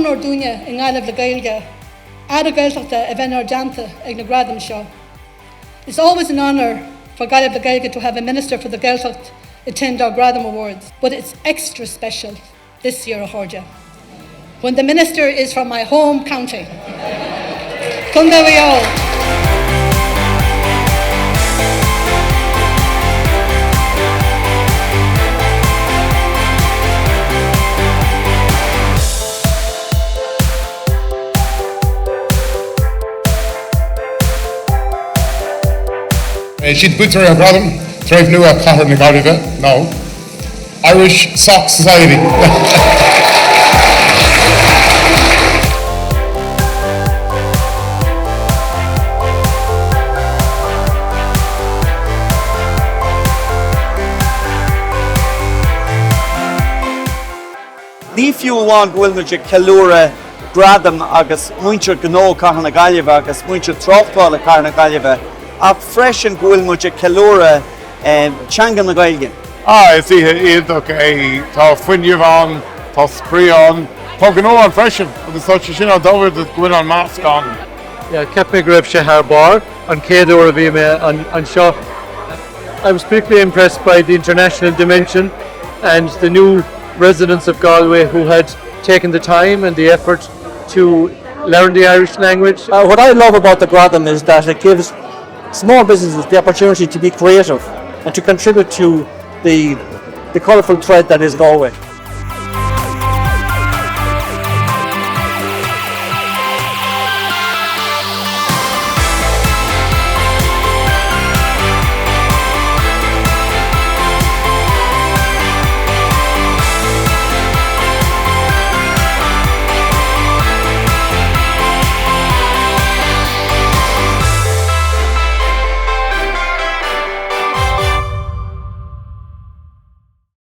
an-onóir dúinne i nGaillimh le Gaeilge, Aire Gaeltachta a bheith inár dteannta ag na gradaim seo. It's always an honour for Gaillimh le Gaeilge to have a Minister for the Gaeltacht attend our Gradam Awards, but it's extra special this year, a chairde, when the Minister is from my home county. Contae Mhaigh Eo. Is iad buaiteoirí an Ghradaim Treibh Nua Chathair na Gaillimhe ná Irish Sock Society. Ní fiú amháin go bhfuil muid ag ceiliúradh gradaim agus muintir gnó Cathair na Gaillimhe agus muintir tráchtála Cathair na Gaillimhe ach freisin go bhfuil muid ag ceiliúradh teanga na Gaeilge. Ah, is oíche iontach é. Tá fuinneamh ann, tá spraoi ann, tá gnó ann freisin agus tá sé sin an-tábhachtach go bhfuil an meascán. Yeah, cheap mé go raibh sé thar barr an chéad uair a bhí mé anseo. I was particularly impressed by the international dimension and the new residents of Galway who had taken the time and the effort to learn the Irish language. Uh, what I love about the Gradam is that it gives small businesses the opportunity to be creative and to contribute to the, the colourful thread that is Galway.